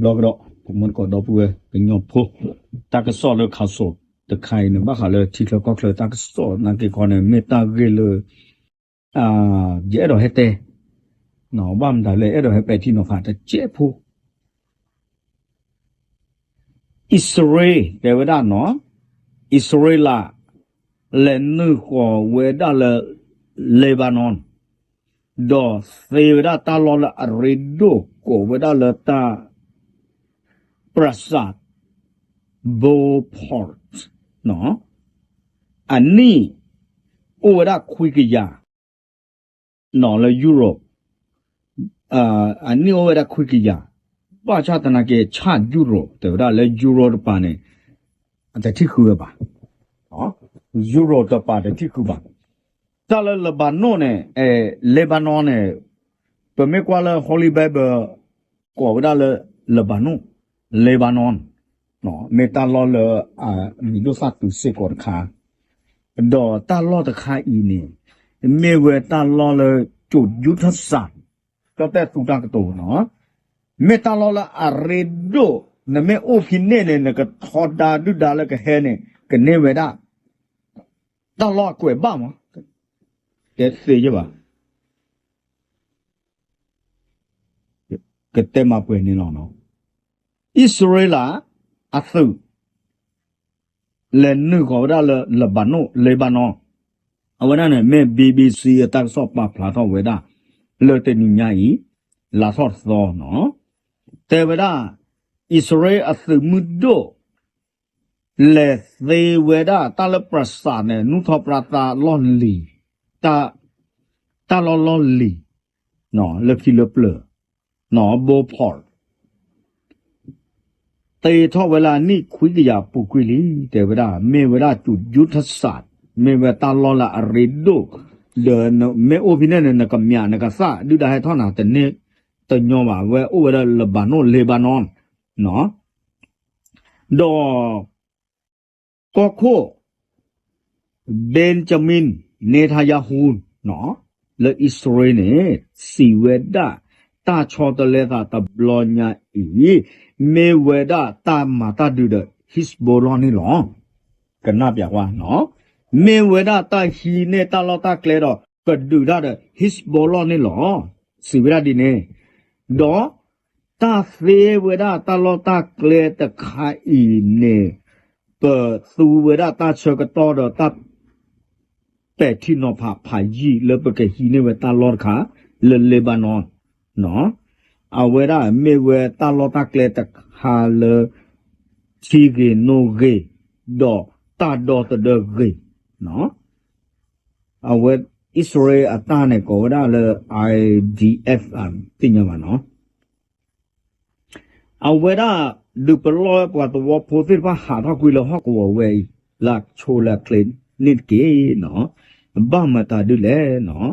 ဘျီကဒီး ပမုၢ်တကိးဒီပုၢ်ဝဲၢ်ကညီဖိ တၢ်ကစီၣ်လၢခးစိးတခါအံၤန့ၣ် ဘၣ်ဃးလၢထံချၢကီၢ်ချၢတၢ်ကစီၣ်နာ်က့ခီန့ၣ် မ့ၢ်တၢ်ဂ့ၢ်လၢ ယအဲၣ်ဒိးဟဲတဲ ဘၣ်မတၤလဲၣ် အဲၣ်ဒိးဟဲပဲာ်ထံနီၤဖးတစဲးဖိ အံၣ်စရ့လး တဲဝဲဒၣ်နီၤ, အံၣ်စရ့လး လဲၤနုာ်ဃီၤဝဲဒၣ်လၢ Lebanon ဒီးသ့ဝဲဒၣ်တၢ်လီၢ်လၢအရ့ဒိၣ် ကိးဝဲဒၣ်လၢတၢ် ပရၢစး Beaufort နီၤ, အနံၣ် အိၣ်ဝဲဒၣ်ခွံကယၤ နီၤလၢ Euro အနံၣ်အိၣ်ဝဲဒၣ်ခွံကယၤ, ဘၣ်ဆၣ်သနာ်က့ ဆၣ် Euro တဲဝဲဒၣ်လၢ Euro တပၤန့ၣ် အတထံၣ်ဃုဝဲဘၣ်, Euro တပၤတထံၣ်ဃုဘၣ်. တၢ်လၢ Lebanon န့ၣ် Lebanon န့ၣ် ပမ့ၢ်ကွၢ်လၢ Holy Bible ကိးဝဲဒၣ်လၢ Lebanon, Lebanon မ့ၢ်တၢ်လီၢ်လၢ မံၤဒိၣ်သၣ်တုၤစ့ၢ်ကီးတခါ, ဒီးတၢ်လီၢ်တခါအံၤန့ၣ် မ့ၢ်ဝဲတၢ်လီၢ်လၢ ကၠိးယူထၣ်စၣ် ကၠီၣ်တဲၣ်သူတၢ်ကတိၤနီၤ, မ့ၢ်တၢ်လီၢ်လၢအရ့ဒိၣ်, နမ့ၢ်အိၣ်ဖဲန့ၣ်န့ၣ် နကထီဒါဒုၣ်ဒါလၢကဟဲန့ၣ် ကန့ၢ်ဝဲဒၣ် တၢ်လီၢ်အကွဲးဘၣ်မး, တဲသ့ယဘၣ် ကတဲမၤပှဲၤန့ၣ်လီၤ. အံၣ်စရ့လးအသုး လဲၤနုာ်ဃီၤဝဲဒၣ်လၢ Lebanon, Lebanon အဝဲဒၣ်န့ၣ် မ့ၢ် BBC အတၢ်ကစီၣ်ပာ်ဖျါထီၣ်ဝဲဒၣ် လၢတနံၤညါအံၤ လါထီၣ်သီနီၤ, တဲဝဲဒၣ် အံၣ်စရ့လးအသုးမုၢ်ဒိၣ် လဲၤသ့ဝဲဒၣ်တၢ်လၢပရၢစးန့ၣ် နူၢ်ထီၣ်ပြါသးလီၢ်လံၤ, တၢ်လီၢ်လီၢ်လံၤ လၢခံလၢပျၢၤ Beaufort သ့ထီၣ်ဝဲလၢအနံၣ်ခွံကယၤပူၤကွံာ်လံ တဲဝဲဒၣ် မ့ၢ်ဝဲဒၣ်ကၠိးယူထၣ်စၣ်, မ့ၢ်ဝဲတၢ်လီၢ်လၢအရ့ဒိၣ်, ဒီးမ့ၢ်အိၣ်ဖဲန့ၣ်န့ၣ် နကမၠးနကသၣ် ဒုၣ်ဒါဟဲထီၣ်နၤတန့ၢ်တညီဘၣ်, ဝဲအိၣ်ဝဲဒၣ် Lebanon, Lebanon ဒီး ကီၢ်ခိၣ် Benjamin Netanyahu လၢအံၣ်စရ့လးန့ၣ် စံးဝဲဒၣ် တၢ်ဆီတလဲသးတဘျီညါအံၤ မ့ၢ်ဝဲဒၣ်တၢ်မၤတၢ်ဒုးဒီး Hezbollah န့ၣ်လီၤ. ကနၣ်ပၠးကွၢ်, မ့ၢ်ဝဲဒၣ်တၢ်ဟံးန့ၢ်တၢ်လီၢ်တၢ်ကျဲဒီး ကဒုးတၢ်ဒီး Hezbollah န့ၣ်လီၤ. စံးဝဲဒၣ်ဒ်န့ၣ်, ဒီး တၢ်သ့ဝဲဒၣ်တၢ်လီၢ်တၢ်ကျဲတခါအံၤန့ၣ် ပသူဝဲဒၣ်တၢ်ဆၢကတီၢ်ဒီးတၢ် ပဲာ်ထံနီၤဖးဖးယံာ်လၢပကဟံးန့ၢ်ဝဲတၢ်လီၢ်တခါ လၢ Lebanon အဝဲဒၣ်မ့ၢ်ဝဲတၢ်လီၢ်တၢ်ကျဲတခါလၢ ထံဂ့ၤနိၣ်ဂ့ၤ ဒီးတၢ်ဒီသဒၢဂ့ၤ, အဝဲအံၣ်စရ့လးအတၢ်န့ၣ် ကိးဝဲဒၣ်လၢ IDF သ့ၣ်ညါဘၣ်နီၤ. အဝဲဒၣ်ဒုးပလီၢ်ဝဲပှၤသဝီဖိသ့ၣ်တဖၣ်ဟးထီၣ်ကွံာ်လၢဟီၣ်ကဝီၤဝဲအံၤ လၢအဆိလၢအချ့န့ၣ်တက့ၢ်နီၤ. ဘၣ်မတၤဒ်လဲၣ်နီၤ,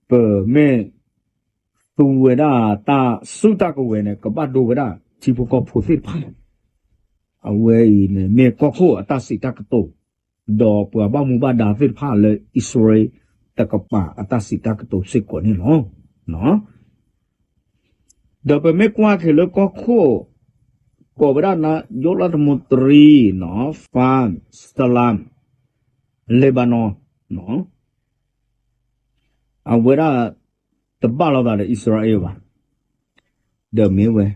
ပမ့ၢ်သူဝဲဒၣ်တၢ်စုတၢ်ကဝဲၤန့ၣ် ကဘၣ်ဒိဝဲဒၣ်ထံဖိကီၢ်ဖိသ့ၣ်တဖၣ်, အဝဲအံၤန့ၣ်မ့ၢ်ကီၢ်ခိၣ်အတၢ်စံးတၢ်ကတိၤ ဒီးပှၤဘၣ်မူဘၣ်ဒါသ့ၣ်တဖၣ်လၢအံၣ်စရ့လးတကပၤအတၢ်စံးတၢ်ကတိၤစ့ၢ်ကီးန့ၣ်လီၤ. ဒီးပမ့ၢ်ကွၢ်က့ၤလၢကီၢ်ခိၣ် ကိးဝဲဒၣ် နာယိလၢတမူတရံနီၤ Qasem Salam, Lebanon အဝဲဒၣ်တဘၣ်လိာ်သးဒီးအံၣ်စရ့လးဘၣ်, ဒီးမ့ၢ်ဝဲ ပ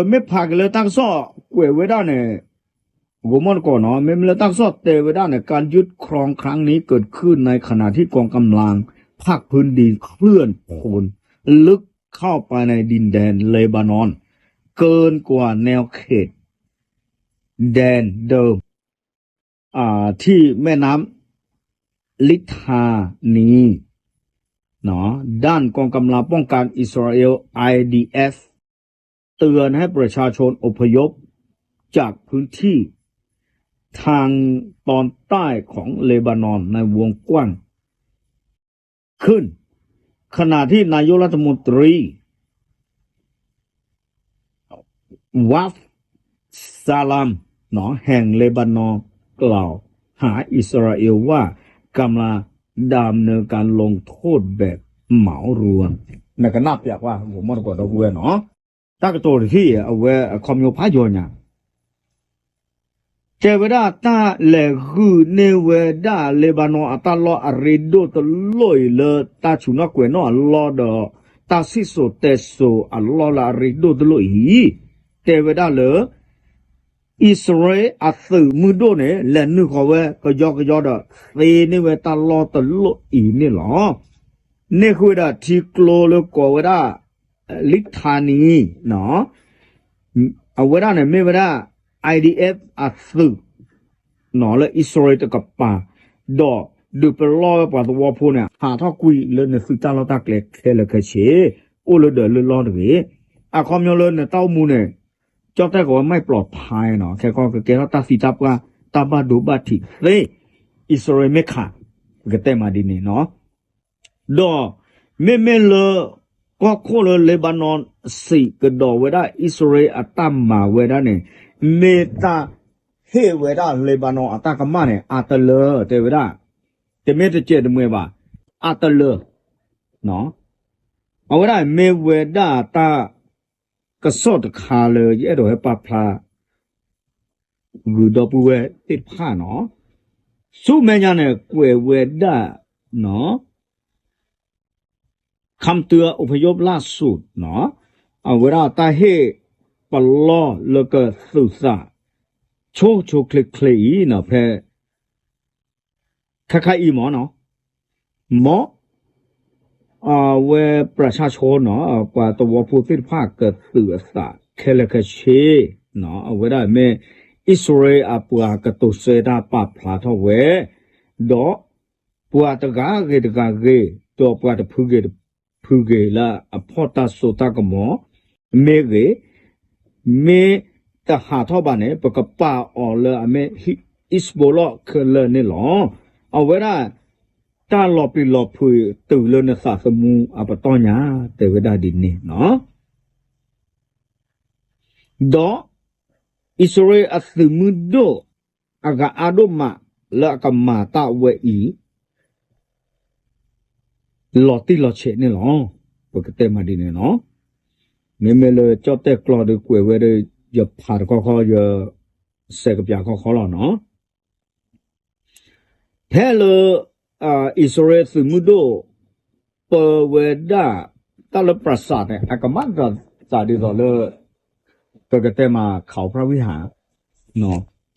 မ့ၢ်ဖးက့ၤလၢတၢ်ကစီၣ်ကွဲးဝဲဒၣ်န့ၣ် ဂီၤမီၢ်တကိးနီၤ, မ့မ့ၢ်လၢတၢ်ကစီၣ်တဲဝဲဒၣ်န့ၣ် การยึดครองครั้งนี้เกิดขึ้นในขณะที่กองกำลังภาคพื้นดินเคลื่อนพลลึกเข้าไปในดินแดนเลบานอน เกินกว่าแนวเขตแดนเดิม ที่แม่น้ำลิธานี ด้านกองกำลังป้องกันอิสราเอล ไอดีเอฟ เตือนให้ประชาชนอพยพจากพื้นที่ทางตอนใต้ของเลบานอนในวงกว้าง ขึ้น ขณะที่นายกรัฐมนตรี วัฟซาลัม แห่งเลบานอน กล่าวหาอิสราเอลว่ากำลังดำเนินการลงโทษแบบเหมารวม နကနၣ်ပျးကွၢ် ဂီၤမီၢ်တကိးဒီပုၢ်ဝဲၢ်နီၤ, တၢ်ကတိၤတဟံၣ် အဝဲအခီပညီဖးယိာ်ညါ တဲဝဲဒၣ်တၢ်လဲၤဂုာ်န့ၢ်ဝဲဒၣ် Lebanon အတၢ်လီၢ်အရ့ဒိၣ်တလိၣ်အံၤလၢတၢ်ဆူၣ်နီၣ်ကွဲးနီၣ်အလီၢ်ဒီး တၢ်စံၣ်စိၤတဲစိၤအလီၢ်လၢအရ့ဒိၣ်တလိၣ်အံၤ, တဲဝဲဒၣ်လၢ အံၣ်စရ့လးအသုးမုၢ်ဒိၣ်န့ၣ် လဲၤနုာ်ဃီၤဝဲကယီကယီဒီး သ့န့ၢ်ဝဲတၢ်လီၢ်တလိၣ်အံၤန့ၣ်လီၤ. န့ၢ်ဃုာ်ဝဲဒၣ်ထံကျိလၢကိးဝဲဒၣ် Litani အဝဲဒၣ်န့ၣ်မ့ၢ်ဝဲဒၣ် I D F အသုး လၢအံၣ်စရ့လးတကပၤ, ဒီးဒုးပလီၢ်ဝဲပှၤသဝီဖိန့ၣ် ဟးထီၣ်ကွံာ်လၢနသုးတၢ်လီၢ်တၢ်ကျဲခဲလၢာ်ခဲဆ့, အိၣ်လၢဒၢးလၢလီၢ်တဂ့ၤ. အခီပညီလၢနတၢ်အိၣ်မူန့ၣ် ကၠီၣ်တဲၣ်ကိးဝဲ ไม่ปลอดภัย နီၤ, ခဲကီၢ်ကကဲထီၣ်တၢ်သံတၢ်ပှၢ် တၢ်ဘၣ်ဒိဘၣ်ထံးသ့ အံၣ်စရ့လးမ့ၢ်ခး, ပကတဲမးဒ်န့ၣ်နီၤ. ဒီးမ့မ့ၢ်လၢကီၢ်ခိၣ်လၢ Lebanon စံးကဒီးဝဲဒၣ် အံၣ်စရ့လးအတၢ်မၤဝဲဒၣ်န့ၣ် မ့ၢ်တၢ်ဟ့ၣ်ဝဲဒၣ် Lebanon အတၢ်ကမၣ်န့ၣ် အတလၢ တဲဝဲဒၣ်, တမ့ၢ်တစဲးတမှဲၤဘၣ်, အတလၢ အဝဲဒၣ်မ့ၢ်ဝဲဒၣ်တၢ်ကစီၣ်တခါလၢ ယအဲၣ်ဒိးဟဲပာ်ဖျါ ဂုၤဒီပုၢ်ဝဲၢ်သ့ၣ်တဖၣ်နီၤ, ဆူမဲာ်ညါန့ၣ် ကွဲးဝဲဒၣ် คำเตือนอพยพล่าสุด နီၤ, အဝဲဒၣ်တၢ်ဟ့ၣ်ပလီၢ်လၢကသုးသး ဆိဆိချ့ချ့အံၤနီၤ ဖဲ ခဲခါအံၤမ့ၢ်နီၤ, မ် အဝဲ ပြၢဆၣ်ဆိနီၤ ပှၤသဝီဖိသ့ၣ်တဖၣ်ကသုးအသးခဲလၢာ်ခဲဆ့ အဝဲဒၣ်မ့ၢ် အံၣ်စရ့လးအပှၤကတိၤဆၢတၢ်ပာ်ဖျါထီၣ်ဝဲ, ဒီးပှၤတဂၤဂ့ၤတဂၤဂ့ၤ ဒီးပှၤတဖုဂ့ၤတဖုဂ့ၤလၢအဖီၣ်တၢ်စိတၢ်ကမီၤ မ့ၢ်ဂ့ၤ မ့ၢ်တဟးထီၣ်ဘၣ်န့ၣ် ပကပာ်အီၤလၢအမ့ၢ် Hezbollah ခဲလၢာ်န့ၣ်လီၤ. အဝဲဒၣ် တၢ်လီၤပျံၤလီၤဖုးတုၤလၢနသးသမူအပတီၢ်ညါ တဲဝဲဒၣ်ဒ်န့ၣ်နီၤ. ဒီးအံၣ်စရ့လးအသုးမုၢ်ဒိၣ် အဂၤအါဒိၣ်မးလၢအကမၤတၢ်ဝဲအံၤ လီၤတံၢ်လီၤဆဲးန့ၣ်လီၤ. ပကတဲမးဒ်န့ၣ်နီၤ. မ့မ့ၢ်လၢကၠီၣ်တဲၣ်ကျီဒီးကွဲးဝဲဒီး ယဖးတခီခီ ယစဲးကပျးခီခီလီၤနီၤ. ဖဲလၢ အံၣ်စရ့လးသုးမုၢ်ဒိၣ် ပၢဝဲဒၣ် တၢ်လၢပြၢဆးန့ၣ် အကမၣ်တၢ်သးဒ်သိးလၢ ပကတဲမး ခးအီဖရၣ်ဝံၢ်ဟၣ်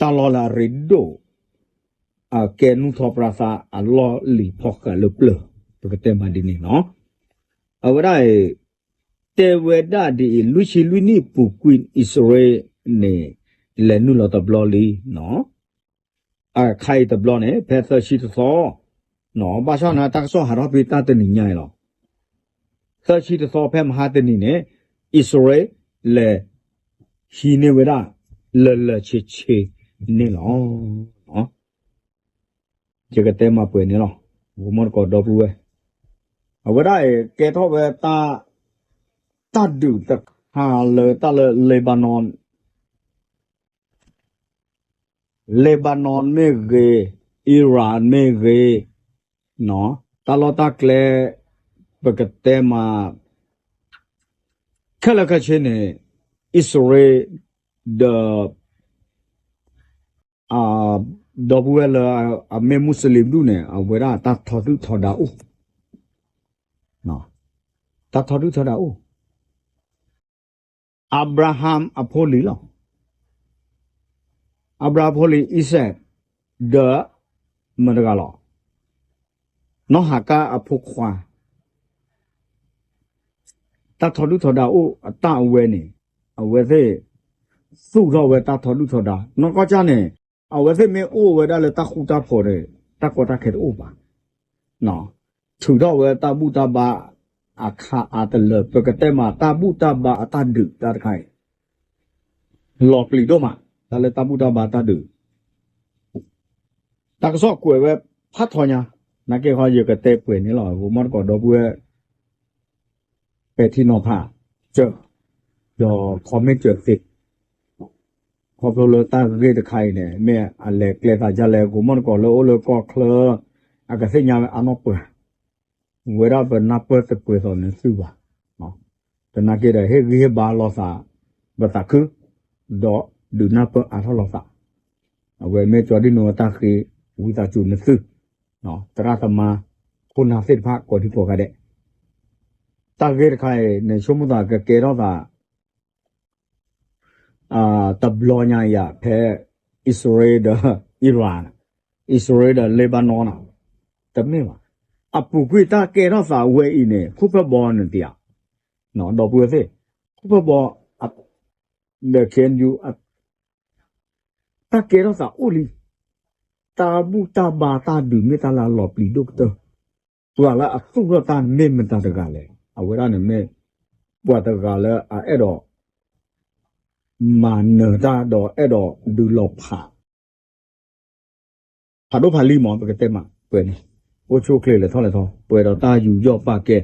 တၢ်လီၢ်လၢအရ့ဒိၣ် အကဲနူၢ်ထီပြၢသးအလီၢ်လံၤဖီၣ်ဃာ်လၢပျၢၤ ပကတဲမးဒ်န့ၣ်နီၤ. အဝဲဒၣ်အံၤ တဲဝဲဒၣ်ဒ်အံၤ လွံၢ်ဆံလွံၢ်နံၣ်ပူၤကွံာ်အံၣ်စရ့လးန့ၣ် လဲၤနုာ်လီၤတဘျီလံနီၤ. အခါအံၤတဘျီန့ၣ် ဖဲသၢဆံတသီ ဘၣ်ဆၣ်န့ၣ် တၢ်ကစီၣ်ဟးထီၣ်ဖဲတၢ်တနံၤညါအံၤလီၤ. သၢဆံတသီဖဲမဟါတနံၤန့ၣ် အံၣ်စရ့လး ဟံးန့ၢ်ဝဲဒၣ် လၢာ်လၢာ်ဆ့ဆ့န့ၣ်လီၤ. ယကတဲမၤပှဲၤန့ၣ်လီၤ. ဂီၤမီၢ်တကိးဒီပုၢ်ဝဲၢ်, အဝဲဒၣ်အံၤကဲထီၣ်ဝဲတၢ် တၢ်ဒုးတခါလၢတၢ်လၢ Lebanon Lebanon မ့ၢ်ဂ့ၤ, Iran မ့ၢ်ဂ့ၤ, တၢ်လီၢ်တၢ်ကျဲ ပကတဲမး ခဲလၢာ်ခဲဆ့န့ၣ် အံၣ်စရ့လး ဒီး ဒီပုၢ်ဝဲၢ်လၢအမ့ၢ်မူးစလ့ၣ်ဒူၣ်န့ၣ် အဝဲဒၣ်တၢ်ထီဒုၣ်ထီဒါအိၣ်, တၢ်ထီဒုၣ်ထီဒါအိၣ် အၤဘြၤဟၣ်အဖိလံၤလီၤ. အၤဘြၤဟၣ်အဖိလံၤ အံၣ်စၢး ဒီး မတၤတဂၤလီၤ, နီၢ်ဟၤကၢ်အဖိခွါ, တၢ်ထီဒုၣ်ထီဒါအိၣ်အတၢ်အဝဲန့ၣ် အဝဲသ့ၣ် သူၣ်ထီၣ်ဝဲတၢ်ထီဒုၣ်ထီဒါ နီၢ်ကီၢ်ကၢ်န့ၣ် အဝဲသ့ၣ်မ့ၢ်အိၣ်ဝဲဒၣ်လၢတၢ်ဃူတၢ်ဖိးန့ၣ် တၢ်ကီတၢ်ခဲတအိၣ်ဘၣ် ထုးထီၣ်ဝဲတၢ်ဘူၣ်တၢ်ဘါ အခါအါတလၢ ပကတဲမး တၢ်ဘူၣ်တၢ်ဘါအတၢ်ဒုးတၢ်တခါအံၤ လီၤပျံၤဒိၣ်မး တၢ်လၢတၢ်ဘူၣ်တၢ်ဘါတၢ်ဒုး တၢ်ကစီၣ်ကွဲးဝဲဖးထီညါ နာ်က့ခီ ယကတဲပှဲၤန့ၣ်လီၤ. ဂီၤမီၢ်တကိးဒီပုၢ်ဝဲၢ် ပဲာ်ထံနီၤဖး စၢၤ ဒီး comment စၢၤသ့ ခီဖျိလၢတၢ်ဂ့ၢ်တခါအံၤန့ၣ် မ့ၢ်အလဲၤကျဲသးဒ်လဲၣ် ဂီၤမီၢ်တကိးလၢအိၣ်လၢကီၢ်ချၢ အကသ့ၣ်ညါဝဲအါနီၢ်ပှၤ ဝဲဒၣ်ပနၢ်ပၢၢ်တပှဲၤသိးန့ၣ်သုဘၣ် သနာ်က့ဒီး ဟ့ၣ်ဂံၢ်ဟ့ၣ်ဘါလိာ်သး ပသးခု, ဒီးဒုးနၢ်ပၢၢ်အါထီၣ်လိာ်သး, အဝဲမ့ၢ်ကၠီဒံၣ်နိအတၢ်ဃ့ ဝံသးစူၤနသု, သရၣ်သမါ ခိၣ်နၢ်သ့ၣ်တဖၣ်ကိးဒံကိးဂၤဒဲး, တၢ်ဂ့ၢ်တခါအံၤ နဆိကမိၣ်သးကကဲထီၣ်သး တဘျီညါအံၤ ဖဲ အံၣ်စရ့လးဒီး Iran, အံၣ်စရ့လးဒီး Lebanon နီၤ, တမ့ၢ်ဘၣ်. အပူၤကွံာ်တၢ်ကဲထီၣ်သးဝဲအံၤန့ၣ် ခိၣ်ဖၢၣ်ဘီန့ၣ်တယၤ, ဒီပုၢ်ဝဲၢ်သ့ၣ်, ခိၣ်ဖၢၣ်ဘီ ဒီး K N U တၢ်ကဲထီၣ်သးအိၣ်လံ, တၢ်ဘူၣ်တၢ်ဘါတၢ်ဒုးမ့ၢ်တၢ်လၢအလီၤပျံၤဒိၣ်ကတၢၢ်, ပှၤလၢအသူၣ်ထီၣ်တၢ်န့ၣ်မ့ၢ်မတၤတဂၤလဲၣ်. အဝဲဒၣ်န့ၣ်မ့ၢ် ပှၤတဂၤလၢအအဲၣ်ဒိး မၤနၢၤတၢ်ဒီးအဲၣ်ဒိးဒုးလီၤဖး ဖးဒိၣ်ဖးလံၤမး ပကတဲမး ပှဲၤန့ၣ်, အိၣ်ဆူၣ်အိၣ်ချ့လဲၤထီၣ်လဲၤထီ, ပှဲၤဒီးတၢ်ယူးယီၣ်ပာ်ကဲ,